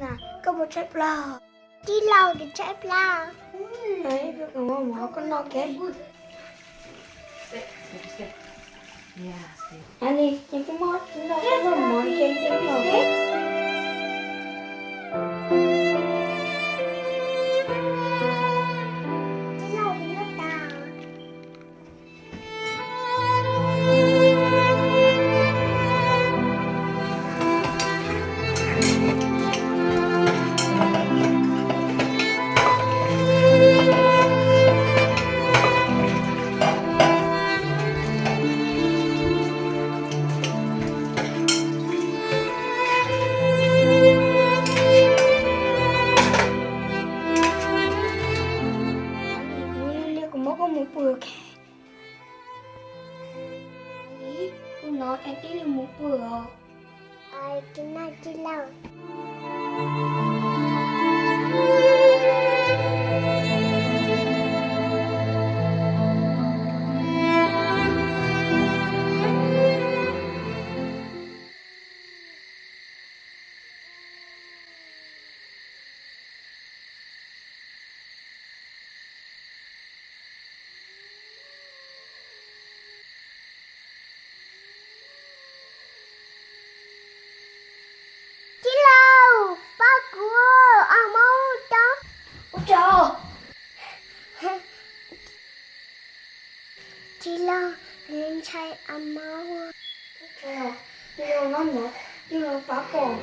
Koj puas tshaib plab? Tij laug, kuv tshaib plab. Koj noj ke. Ani, koj muab tij laug koj noj mov ntse ntse no. Tij laug, kuv noj tas. Mus li, kuv muab koj mus pw. Kuv hnov es tij laug mus pw os. Tij laug, tij laug. Tij laug, pab kuv, a mob tau. Ua tsaug. Tij laug, ntshai a mob. Tij laug, nyob no, tij laug pab koj.